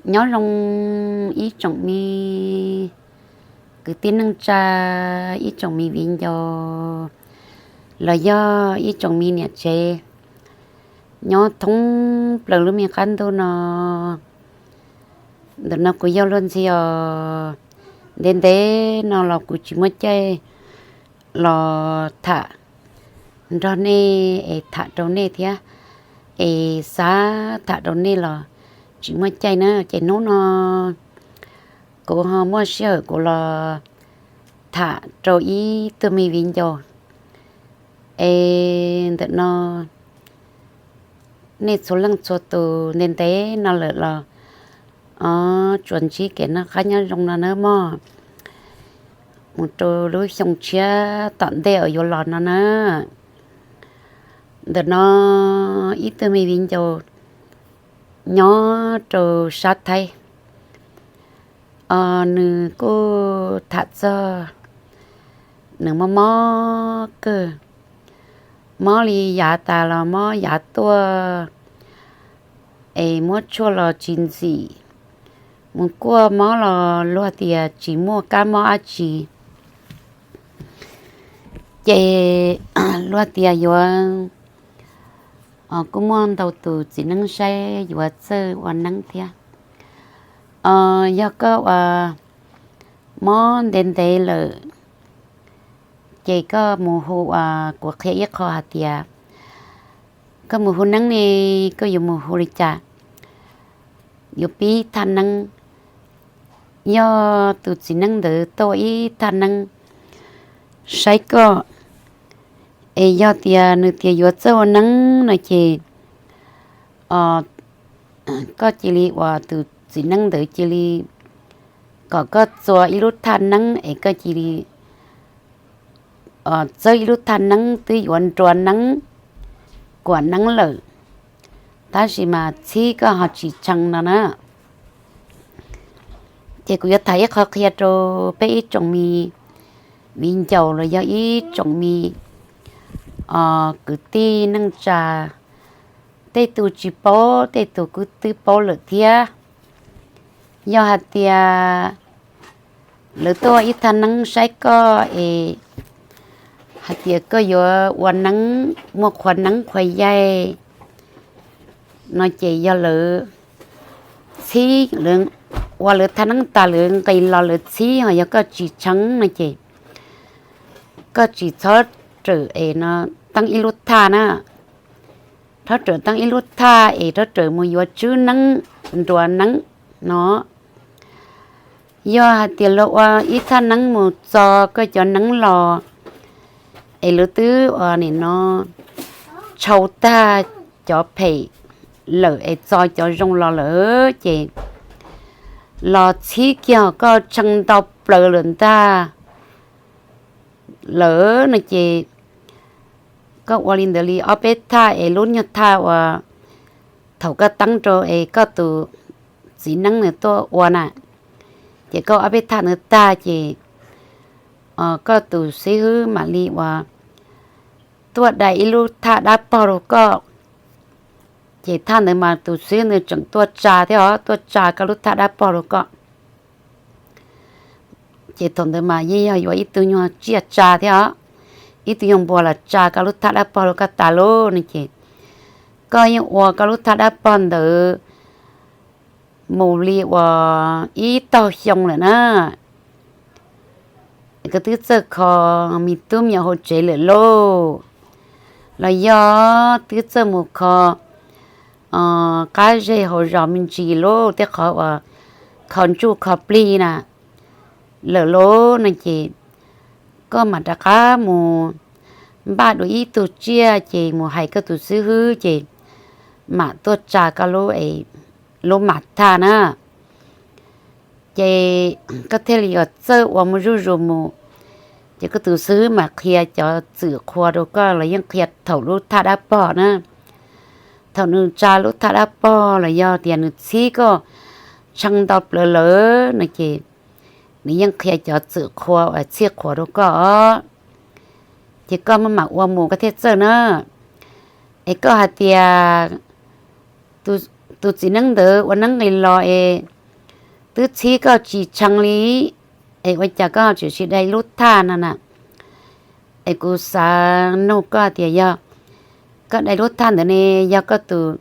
Nyob zoo ib tsoom me kwv tij neej tsa, ib tsoom me viv ncaus, los yog ib tsoom me niam tsev nyob thoob plaws lub me qab ntuj no. Ntawm no kuv yog Luag Ntxhi os. Ntev ntev no los kuv tsis muaj caij los tham nrog nej es tham rau nej thiab, es xav tham rau nej los tsis muaj caij na. Ces hnub no kuv ho muaj sij hawm kuv los tham rau ib tug me viv ncaus. Es ntawm no nej txhua leej txhua tus ntev ntev no lawm los tsuas ntsib kev noj qab nyob zoo no nawb mog, mus rau lub xyoo tshiab tom ntej uas yuav los no na. Ntawm no ib tug me viv ncaus nyob rau sab Thaib, nws kuj tham txog nws mob mob kawg, mob li yav tas los mob yav tuaj, es muab tshuaj los tsis ntxim, mus kuaj mob los luag tias tsis muaj kab mob dab tsi. Ces luag tias yuav, kuj muaj ntau tus txiv neeb saib yuav txawj ua neeb thiab. Yog koj uas mob ntev ntev lawm, ces koj mus hu uas kuv qhia ib qho hais tias koj mus hu neeb ne, koj yuav mus hu li cas? Yuav pib thaj neeb, yog tus txiv neeb ntawd tuaj ib thaj neeb saib koj, es yog tias nws tias yuav txawj ua neeb no ces koj cia li uas tus txiv neeb ntawd cia li kom koj txua ib lub thaj neeb es koj cia li txawb ib lub thaj neeb twb yuav nruas neeb, kuam neeb lawm, tab sis mas txhib koj ho tsis tshee no na. Ces kuv yuav tham ib qho qhia rau peb ib tsoom me viv ncaus los yog ib tsoom me kwv tij neej tsa, tej tus tsis paub tej tus kuj twb paub lawm thiab. Yog hais tias lawv tuaj ib thaj neeb saib koj es hais tias koj yuav ua neeb muaj qhua neeb qhua yaig no ces yog lawv txhib, ua lawv thaj neeb tas lawv nqis los lawv txhib ho yog koj tsis tshee no ces koj tsis txhob rawm es no teeb ib lub thaj na. Rov rawm teeb ib lub thaj es rov rawm mus yuav tswb neeb, nruas neeb no. Yog hais tias luag ua ib thaj neeb mus txo koj cov neeb los es lawv twb ua nim no tshau tag cov phem lawm es txo cov zoo los lawm ces los txhib kiag koj tshee ntau plaws lawm ntag lawm no ces koj ua li ntawd li ob peb thaj es lub nyuag thaj uas thaum koj teeb rau es koj tus txiv neeb nws tuaj ua na, ces koj ob peb thaj ntawd tag ces koj tus xib hwb mam li uas tuaj dai ib lub thaj dab pog rau koj. Ces thaj ntawd mas tus xib hwb nws tseem tuaj tsa thiab os, tuaj tsa koj lub thaj dab pog rau koj. Ces thaum ntawd mas yeej yog yuav ib tug nyuag tsiaj tsa thiab os, ib tug nyuag npua los tsa koj lub thaj dab pog rau koj tas lawm no ces koj yeej ua koj lub thaj dab pog ntawd mus li uas ib tog xyoo lawm na. Koj twb txawj kho me tub me nyuam hauv tsev lawm lauj, los yog twb txawj mus kho qab zej hauv zos me ntsis lauj, tej qhov uas kho ntsuj kho plig na lawm lauj no ces koj mam rov qab mus npaj dua ib tug tsiaj ces mus hais koj tus xib hwb ces mam tuaj tsa koj lub, lub mam thaj na. Ces koj thiaj li yuav txawj ua muaj zuj zus mus. Ces koj tus xib hwb mam qhia cov txwm qhua rau koj los yeej qhia thaum lub thaj dab pog na. Thaum nws tsa lub thaj dab pog los yog tias nws txhib koj tshee ntau plaws lawm no ces nws yeej qhia cov txwm qhua uas txhij qhuas rau koj os. Ces koj maj mam ua mus koj thiaj txawj na. Es koj hais tias tus tus txiv neeb ntawd ua neeb nqis los es twb txhib koj tsis tshee li, es ua cas koj tseem sim dai lub thaj no na? Es kuv xav nug koj tias yog koj dai lub thaj ntawd ne, yog koj tus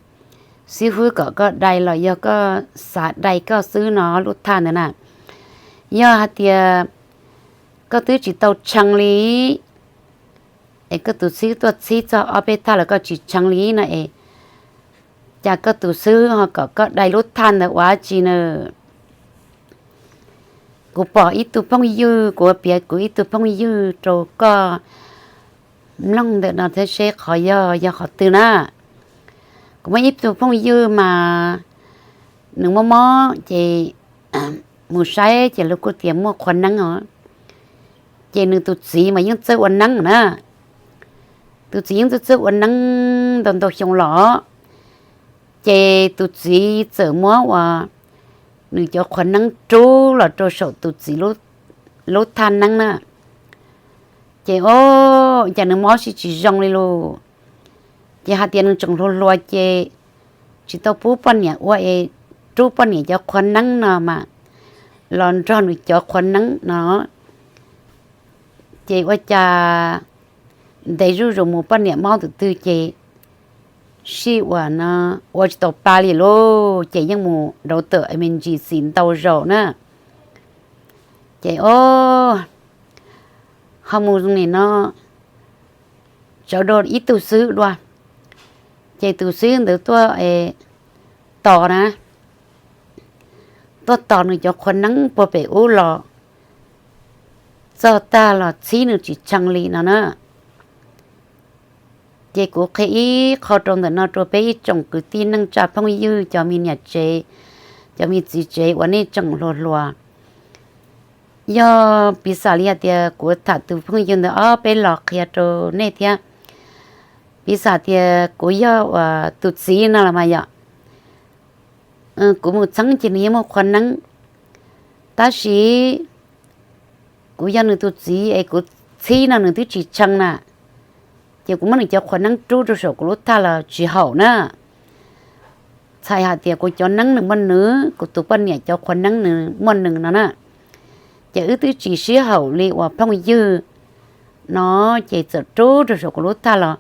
xib hwb kom koj dai los yog koj xav dai koj xwb no lub thaj ntawd na? Yog hais tias koj twb tsis tau tshee li, es koj tus xib hwb tuaj txhib txog ob peb thaj los koj tsis tshee li no es, cas koj tus xib hwb ho kom koj dai lub thaj ntawd ua tsi na? Kuv pom ib tug phooj ywg, kuv piav kuv ib tug phooj ywg rau koj mloog ntawm no thiab seb qhov yog yog qhov twg na. Kuv muaj ib tug phooj ywg mas nws mob mob ces mus saib ces lawv kuj tias muaj qhua neeb os. Ces nws tus txiv mas yeej txawj ua neeb na. Tus txiv yeej txawj txawj ua neeb ntau ntau xyoo los, ces tus txiv txawm muab uas nws cov qhua neeb rub los rau saum tus txiv lub thaj neeb na. Ces o, cas nws mob sib tsis zoo li lus. Ces hais tias nws tseem hluas hluas ces tsis tau pub poj niam ua es rub poj niam cov qhua neeb no mas los nrog nws cov qhua neeb no. Ces ua cas ntev zuj zus mus poj niam mob tus twg ces sij uas no ua tsis tau pa li lauj, ces yeej mus rau tom emergency ntau zaus na. Ces o, ho mus nim no tsawv dua ib tug xib hwb dua, ces tus xib hwb ntawd tuaj tos na, tuaj tos nws cov qhua neeb puag pem ub los txog tag los txhib nws tsis tshee li no na. Ces kuv qhia ib qho rau ntawm no rau peb ib tsoom kwv tij neej tsa phooj ywg, cov me niam tsev, cov me txiv tsev uas nej tseem hluas hluas. Yog piv xam li hais tias kuv tham tus phooj ywg ntawd ob peb los qhia rau nej thiab. Piv xam tias kuv yog uas tus txiv no los mas yom, kuv mus txheeb ces nws yeej muaj qhua neeb, tab sis kuv yog nws tus txiv es kuv txhib no nws twb tsis tshee na, ces kuv muab nws cov qhua neeb rub rau saum kuv lub thaj los tsis haum na. Txhais hais tias kuv cov neeb nws muaj nws, kuv tus poj niam cov qhua neeb nws muaj nws no na. Ces wb twb tsis sib haum li uas phooj ywg no, ces txawm rub rau saum kuv lub thaj los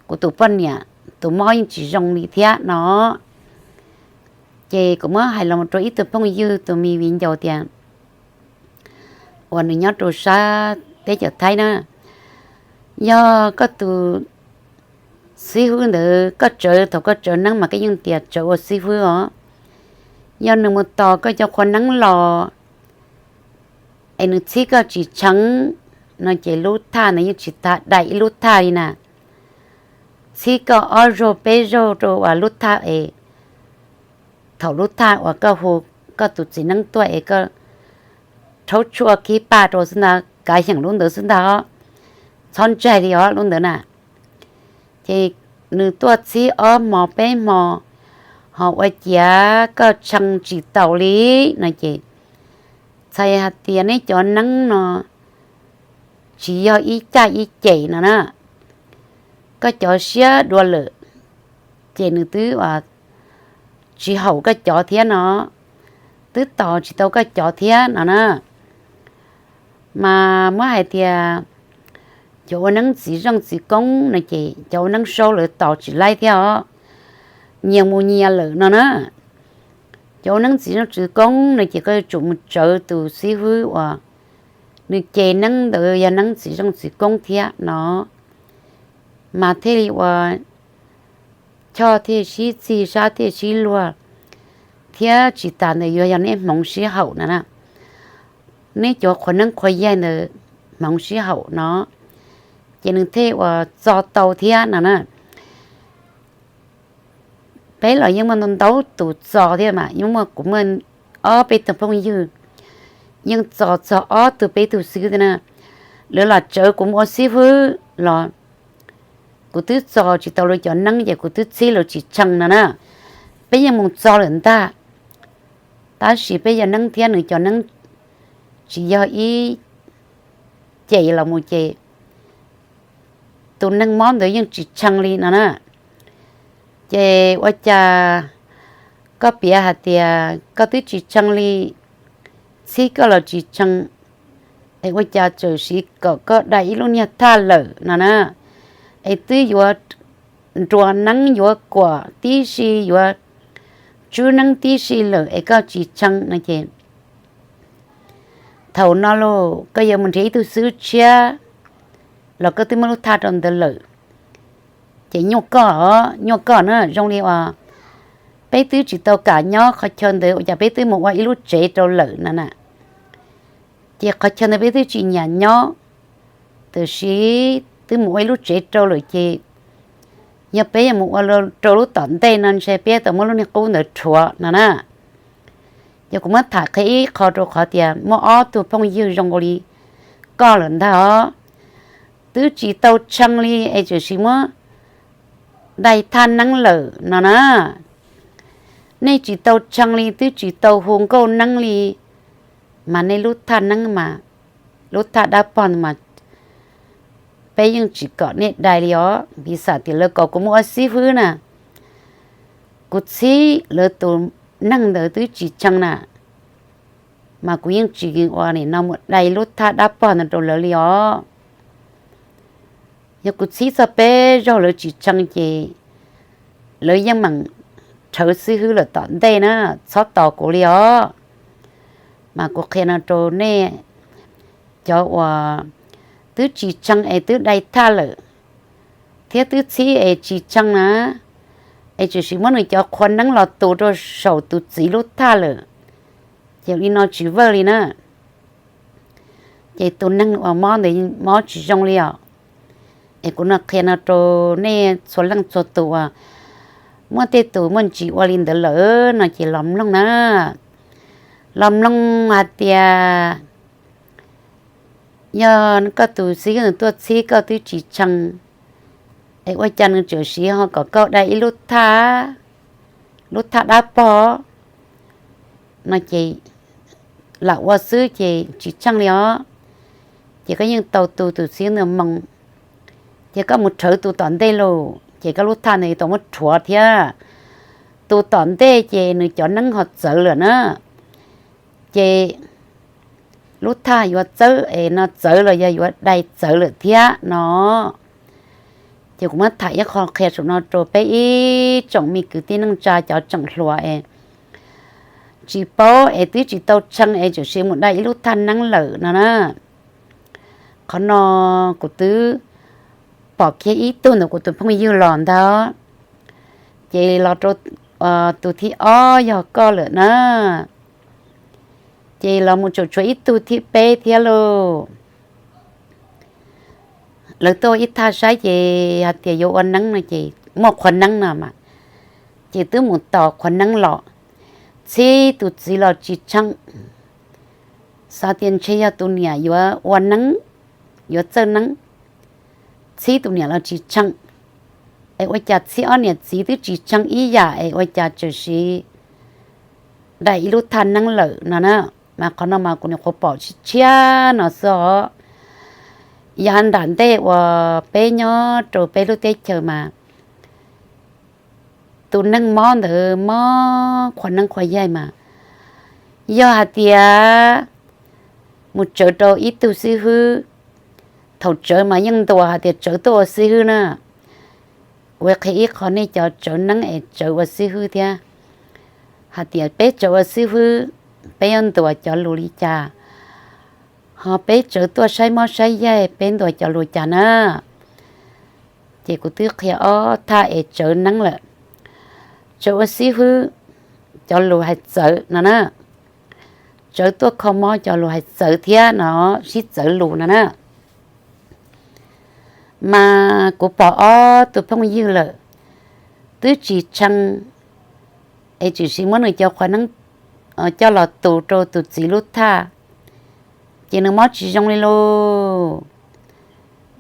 kuv tus poj niam tus mob yeej tsis zoo li thiab no. Ces kuv muab hais los rau ib tug phooj ywg tus me viv ncaus tias uas nws nyob rau sab teb chaws Thaib na, yog koj tus xib hwb ntawd koj tsawv, thaum koj tsawv neeb mas koj yeej tias tsawv ua xib hwb os. Yog nws mus tos koj cov qhua neeb los es nws txhib koj tsis tshee no ces lub thaj ntawd yeej tsis tas dai ib lub thaj li na. Txhib koj ob zaug peb zaug rau uas lub thaj es thaum lub thaj uas koj hu koj tus txiv neeb tuaj es koj rhaub tshuaj khib paj rau xwb ntag, kav xyeem lub ntawd xwb ntag os. Txhob ntsaig li os lub ntawd na. Ces nws tuaj txhib ob hmo peb hmo, ho ua ciav koj tshee tsis taus li no ces txhais hais tias neb cov neeb no tsis yog ib caj ib cem no na. Koj cov siab dua lawm, ces nws twb tsis haum koj cov thiab no, twb tos tsis tau koj cov thiab no na. Mas muab hais tias cov ua neeb txiv zeej txiv koob no ces cov ua neeb saub lawv tos tsis laib thiab os, nyias mus nyias lawm no na. Cov ua neeb txiv zeej txiv koob no ces koj yuav tsum mus tsawv tus xib hwb uas nws cem neeb ntawd yog neeb txiv zeej txiv koob thiab no, mas thiaj li ua choj thiaj sib txig sab thiaj sib luag, thiab tsis tas ntawd yuav yog neb hmoov sib haum no na. Neb cov qhua neeb qhua yaig ntawd hmoov sib haum no, ces nws thiaj ua txo tau thiab no na. Peb los yeej muaj ntau ntau tus txo thiab mas, yeej muaj, kuv muaj ob peb tug phooj ywg yeej txo txog ob tug peb tug xwb thiab na. Lawv los tsawv kuv mus ua xib hwb los kuv twb txo tsis tau lawv cov neeb ces kuv twb txhib lawv tsis tshee no na. Peb yeej mus txo lawm ntag, tab sis peb yog neeb thiab nws cov neeb tsis yog ib cem los mus ces tus neeg mob ntawd yeej tsis tshee li no na. Ces ua cas koj piav hais tias koj twb tsis tshee li, txhib koj los tsis tshee, es ua cas txawm siv kom koj dai ib lub niag thaj lawm no na, es twb yuav nruas neeb yuav kuam tib si yuav tswb neeb tib si lawm es koj tsis tshee no ces thaum no los koj yuav mus nrhiav ib tug xib hwb tshiab los koj twb muab lub thaj rau ntawd lawm. Ces nyuaj koj, nyuaj koj na, zoo li uas peb twb tsis tau kam nyob qhov chaw ntawd ua cas peb twb mus ua ib lub tsev rau lawm no na. Ces qhov chaw ntawd peb twb tsis nyiam nyob, tiam sis twb mus ua ib lub tsev rau lawm ces yog peb yuav mus ua rau lub tom ntej no ntshe peb tau muab lub niag qub ntawd rhuav no na. Ces kuv muab tham qhia ib qho rau qhov tias muaj ob tug phooj ywg zoo nkaus li koj lawm ntag os, twb tsis tau tshee li es txawm siv muab dai thaj neeb lawm no na. Nej tsis tau tshee li twb tsis tau hu nkauj neeb li, mas nej lub thaj neeb mas, lub thaj dab pog mas peb yeej tsis kom nej dai li os. Piv xam tias lawv kom kuv mus ua xib hwb na, kuv txhib lawv tus neeg ntawd twb tsis tshee na, mas kuv yeej tsis ua nim no mus dai lub thaj dab pog ntawd rau lawv li os. Yog kuv txhib txog peb zaug lawv tsis tshee ces lawv yeej meem rhawv xib hwb lawm tom ntej na, txhob tos kuv li os. Mas kuv qhia no rau nej cov uas twb tsis tshee es twb dai thaj lawm, thiab twb txhib es tsis tshee na, es txawm siv muab nws cov qhua neeb los tu rau saum tus txiv lub thaj lawm, ces li no tsis vawj li na. Ces tus neeg uas mob ntawd mob tsis zoo li os. Es kuv no qhia no rau nej txhua leej txhua tus uas muaj tej tus muaj ntsis ua li ntawd lawm no ces los mloog na, los mloog hais tias yog koj tus xib hwb tuaj txhib koj twb tsis tshee, es ua cas nws txawm siv ho kom koj dai ib lub thaj, lub thaj dab pog no ces lam ua xwb ces tsis tshee li os. Ces koj yeej tau tu tus xib hwb ntawd moo, ces koj mus rhawv tus tom ntej lauj, ces koj lub thaj ntawd tau muab rhuav thiab. Tus tom ntej ces nws cov neeb ho txawv lawm na, ces lub thaj yuav txawv es no txawv los yog yuav dai txawv lawm thiab no. Ces kuv muab tham ib qho qhia saum no rau peb ib tsoom me kwv tij neej tsa cov tseem hluas es tsis paub es twb tsis tau tshee es txawm siv mus dai ib lub thaj neeb lawm no na. Qhov no kuv twb pom kiag ib tug ntawm kuv tus phooj ywg los ntag, ces los rau tus thib ob yog koj lawm na, ces los mus tseem tshuav ib tug thib peb thiab lauj. Lawv tuaj ib thaj saib ces hais tias yuav ua neeb no ces muaj qhua neeb no mas, ces twb mus tos qhua neeb los, txhib tus txiv los tsis tshee, xav tias ntshe yog tus niam yuav ua neeb, yuav txawj neeb, txhib tus niam los tsis tshee, es ua cas txhib ob niam txiv twb tsis tshee ib yam es ua cas txawm siv dai ib lub thaj neeb lawm no na. Mas qhov no mas kuv nyuam qhuav pom tshiab tshiab no xwb os. Yav nram ntej uas peb nyob rau peb lub teb chaws mas tus neeg mob ntawd mob qhua neeb qhua yaig mas yog hais tias mus tsawv rau ib tug xib hwb, thaum tsawv mas yeej ntuas hais tias tsawv tuaj ua xib hwb na. Kuv qhia ib qho nej cov tsawv neeb es tsawv ua xib hwb thiab, hais tias peb tsawv ua xib hwb, peb yuav ntuas cov lus li cas, ho peb tsawv tuaj saib mob saib yaig peb ntuas cov lus cas na. Ces kuv twb qhia ob thaj es tsawv neeb lawm. Tsawv ua xib hwb, cov lus hais txawv no na, tsawv tuaj kho mob cov lus hais txawv thiab no, sib txawv lus no na. Mas kuv pom ob tug phooj ywg lawm, twb tsis tshee, es txawm siv muab nws cov qhua neeb coj los tu rau tus txiv lub thaj, ces nws mob tsis zoo li lauj.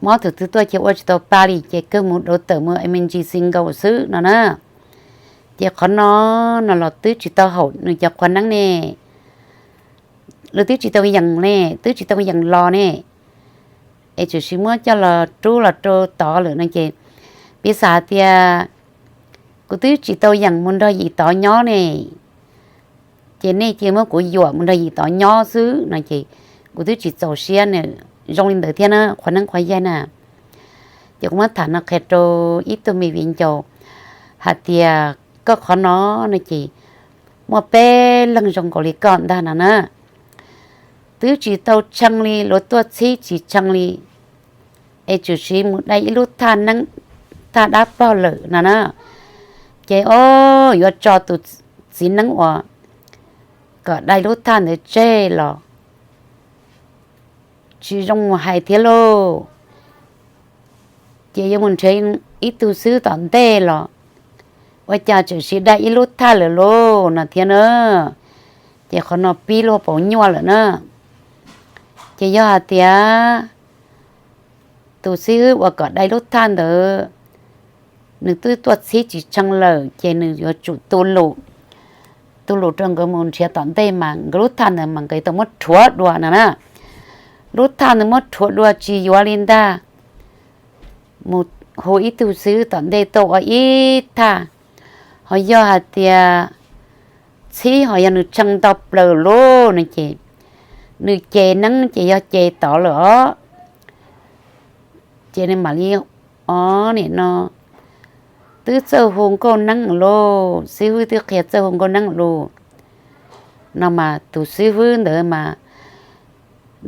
Mob thaum twg tuaj ces ua tsis tau pa li ces kawg mus dau tawm mus emergency nkaus xwb no na. Ces qhov no, no los twb tsis tau haum nws cov qhua neeb ne, lawv twb tsis tau yees ne, twb tsis tau yees los ne, es txawm siv muab coj los rub los rau tod lawm no ces piv xam hais tias kuv twb tsis tau yeem mus nrog yim tod nyob ne, ces nej cia muab kuv yuam mus nrog yim tod nyob xwb no ces kuv twb tsis txaus siab ne. Zoo li ntawd thiab na, qhov neeb qhov yaig na. Ces kuv muab tham no qhia rau ib tug me viv ncaus hais tias koj qhov no no ces muaj peb leeg zoo nkaus li koj ntag no na. Twb tsis tau tshee li, luag tuaj txhib tsis tshee li, es tsuas sim mus dai ib lub thaj neeb, thaj dab pog lawm no na. Ces o, yuav tso tus txiv neeb uas kom dai lub thaj ntawd tseg los tsis zoo mus hais thiab lauj. Ces yuav mus nrhiav ib tug xwb tom ntej los ua cas tseem sim dai ib lub thaj lawm lauj no thiab na. Ces qhov no pib luag pauv nyuaj lawm na. Ces yog hais tias tus xib hwb uas kom dai lub thaj ntawd nws twb tuaj txhib tsis tshee lawm ces nws yuav tsum tu lus, tu lus rau nkawd mus nrhiav tom ntej mas nkawd lub thaj ntawd mas nkawd tau muab rhuav dua no na. Lub thaj ntawd muab rhuav dua tsis yuav li ntag, mus hu ib tug xib hwb tom ntej tuaj ua ib thaj. Ho yog hais tias txhib ho yog nws tshee nto plaws lawm no ces nws ces neeb ces yog ces tod lawm os. Ces nws mam li, o, nim no twb txawj hu nkauj neeb lauj, xib hwb twb qhia txawj hu nkauj neeb lawm no mas tus xib hwb ntawd mas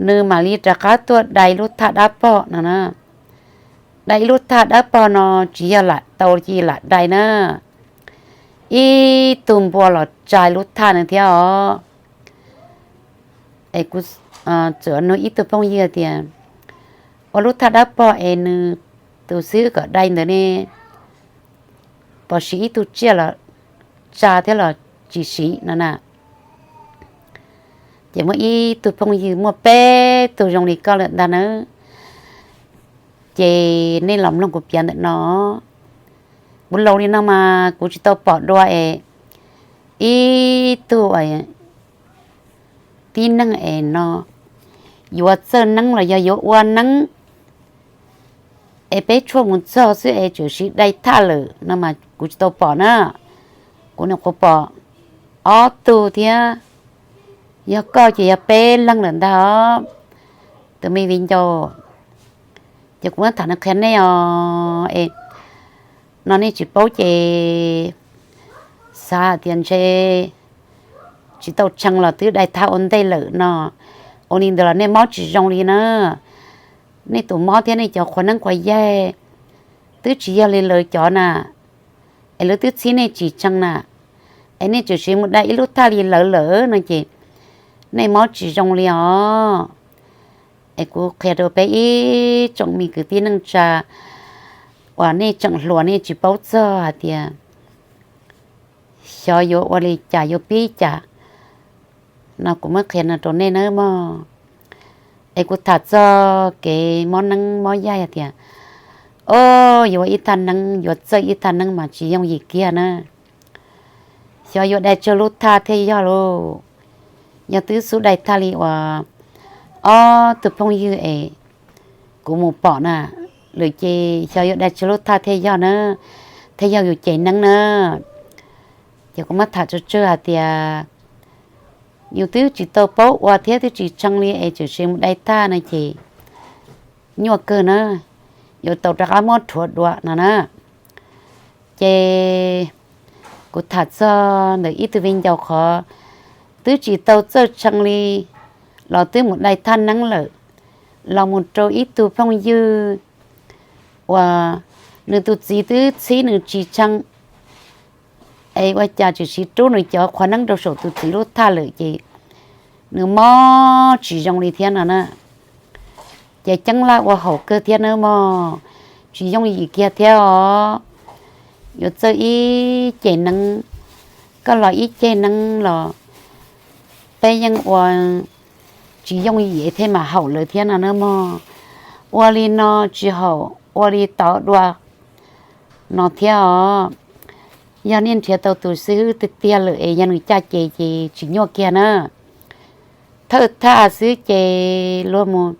nws mam li rov qab tuaj dai lub thaj dab pog no na. Dai ib lub thaj dab pog no tsis yog lam tau cia lam dai na, ib tug npua los tsa lub thaj na thiab os. Es kuv txawm nug ib tug phooj ywg tias, ua lub thaj dab pog es nws tus xib hwb kom dai ntawd ne, pom siv ib tug tsiaj los tsa thiab los tsis siv no na. Ces muaj ib tug phooj ywg, muaj peb tug zoo li koj lawm ntag nawb, ces nej los mloog kuv piav ntawm no. Kuv laus li no mas kuv tsis tau pom dua es ib tug tib neeg es no yuav txawj neeb los yog yuav ua neeb es peb tshuaj mus txog xwb es tseem sim dai thaj lawm no mas kuv tsis tau pom na. Kuv nyuam qhuav pom ob tug thiab, yog koj ces yog peb leeg lawm ntag os, tus me viv ncaus. Ces kuv muab tham no qhia nej os, es no nej tsis paub ces xav hais tias ntshe tsis tau tshee los twb dai thaj ua ntej lawm no, ua li ntawd los nej mob tsis zoo li na. Nej tus mob thiab nej cov qhua neeb qhua yaig twb tsis yog li lawv cov na, es lawv twb txhib nej tsis tshee na, es nej tseem sim mus dai ib lub thaj li lawv lawm no ces nej mob tsis zoo li os. Es kuv qhia rau peb ib tsoom me kwv tij neej tsa uas nej tseem hluas nej tsis paub txog hais tias xyov yuav ua li cas yuav pib cas no kuv muab qhia no rau nej nawb mog. Es kuv tham txog kev mob neeb mob yaig hais tias, o, yuav ib thaj neeb, yuav txawj ib thaj neeb mas tsis yooj yim kiag na. Xyov yuav dai tsawg lub thaj thiaj yog lauj. Yog twb xub dai thaj li uas ob tug phooj ywg es kuv mus pom na lawm ces xyov yuav dai tsawg lub thaj thiaj yog na, thiaj yog yus ces neeb na. Ces kuv muab tham tsawg tsawg hais tias yus twb tsis tau paub ua thiab twb tsis tshee li es tseem sim mus dai thaj no ces nyuaj kawg na, yuav tau rov qab muab rhuav dua no na. Ces kuv tham txog ntawm ib tug viv ncaus qhov twb tsis tau txawj tshee li los twb mus dai thaj neeb lawm, los mus rau ib tug phooj ywg uas nws tus txiv twb txhib nws tsis tshee, es ua cas tseem sim rub nws cov qhua neeb rau saum tus txiv lub thaj lawm ces nws mob tsis zoo li thiab no na. Ces ceeb laj ua haum kawg thiab nawb mog, tsis yooj yim kiag thiab os. Yuav txawj ib ceg neeb, koj los ib ceg neeb los peb yeej ua tsis yooj yim thiab mas haum lawm thiab no nawb mog. Ua li no tsis haum ua li tod dua no thiab os. Yog nej nrhiav tau tus xib hwb tiag tiag lawm es yog nws caj ces ces tsis nyuaj kiag na. Thawj thaj xwb ces luag mus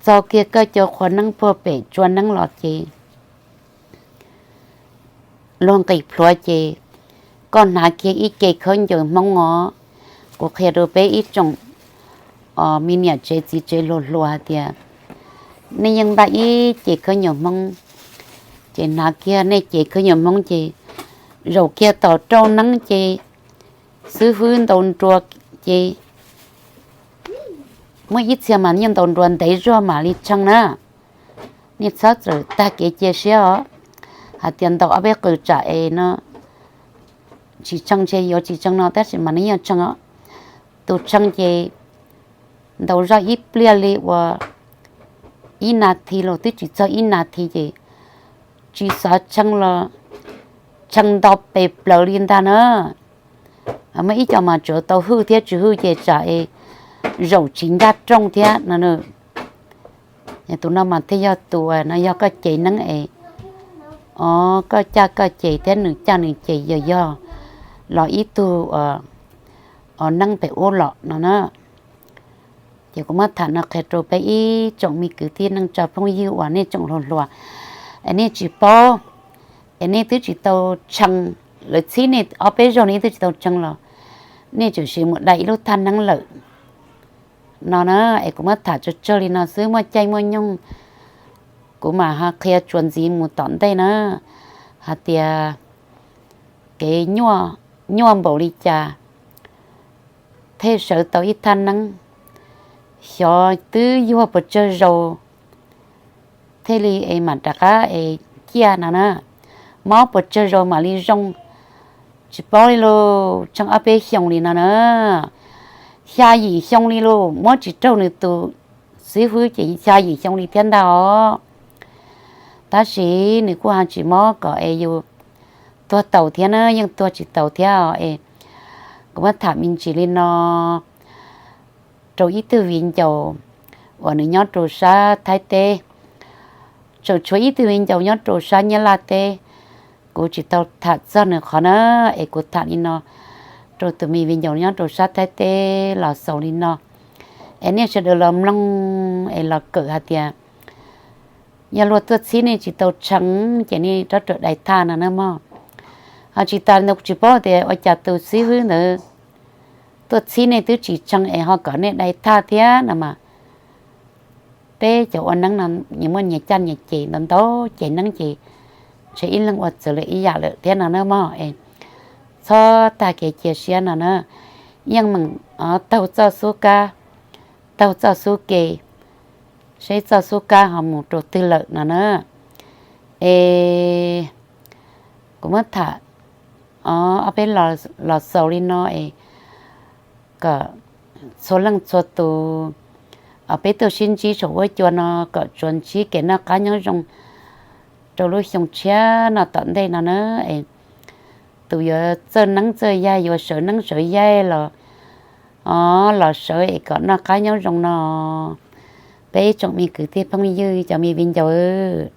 txog kiag koj cov qhua neeb puag pem tsua neeb los ces luag nqis plhuav ces koj hnav kiag ib ce khaub ncaws Hmoob os. Kuv qhia rau peb ib tsoom me niam tsev txiv tsev hluas hluas hais tias nej yeej npaj ib ce khaub ncaws Hmoob, ces hnav kiag nej ce khaub ncaws Hmoob ces zaum kiag tom rau neeb ces xib hwb ntaus nruas ces muaj ib txhia mas yeej ntaus nruas ntev zog mam li tshee na. Nej txhob txawm tag kev cia siab os, hais tias ntaus ob peb qws tsam es no tsis tshee ces yuav tsis tshee no, tab sis mas nws yeej tshee os. Tus tshee ces ntaus zog ib pliag li uas ib nas this los twb tsis txog ib nas this ces tsis xav tshee los tshee nto pes plaws li ntag na. Muaj ib co mas tsuav tau hwj thiab tsis hwj ces tsam es zaum tsis ncaj rooj thiab no. Tus no mas thiaj yog tus no yog koj ce neeb es, o, koj caj koj ce thiab nws caj nws ce yog yog los ib tug neeb pem ub los no na. Ces kuv muab tham no qhia rau peb ib tsoom me kwv tij neej tsa phooj ywg uas nej tsoom hluas hluas es nej tsis paub, es nej twb tsis tau tshee, lawv txhib nej ob peb zaug nej twb tsis tau tshee los nej tseem siv mus dai ib lub thaj neeb lawm no na. Es kuv muab tham tsawg tsawg li no xwb, muaj caij muaj nyoog kuv mam ho qhia tsuas ntxiv mus tom ntej na, hais tias kev nyuaj npaum li cas thiaj sawv tau ib thaj neeb, xyov twb yuag puas tsawg zaus thiaj li es mam rov qab es ciaj no na, mob puas tsawg zaus mam li zoo. Tsis paub li lauj, tshee ob peb xyoos li no na, xya yim xyoo li lauj, muab tsis raug nws tus xib hwb ces xya yim xyoo li thiab ntag os. Tab sis nws kuj ho tsis mob kom es yus tuag taus thiab na, yeej tuag tsis taus thiab os. Es kuv muab tham me ntsis li no rau ib tug viv ncaus uas nws nyob rau sab Thaib teb, tseem tshuav ib tug viv ncaus nyob rau sab Nyab Laj teb. Kuv tsis tau tham txog nws qhov na, es kuv tham li no rau tus me viv ncaus nyob rau sab Thaib teb los xaus li no, es nej sawv daws los mloog es los kawm hais tias yog luag tuaj txhib nej tsis tau tshee ces nej rov rau dai thaj no na mog. Ho tsis tas ntawd kuv tsis paub tias ua cas tus xib hwb ntawd tuaj txhib nej twb tsis tshee es ho kom nej dai thaj thiab no mas. Peb cov ua neeb no nyias muaj nyias caj nyias ces ntau ntau ces neeb ces ntshe ib leeg ua txawv lawm ib yam lawm thiab no na mog. Es txhob tag kev cia siab no na, yeej meem taug txoj xub kab, taug txoj xub ke, seb txoj xub kab ho mus rau twg lawm no na. Es kuv muab tham ob peb los xaus li no es kom txhua leej txhua tus peb tuaj sib ntsib saum huab cua no kom tsuas ntsib kev noj qab nyob zoo rau lub xyoo tshiab no tom ntej no na. Es tus yuav txawj neeb txawj yaig, yuav sawv neeb sawv yaig los o los sawv es kom noj qab nyob zoo no. Peb ib tsoom me kwv tij phooj ywg cov me viv ncaus,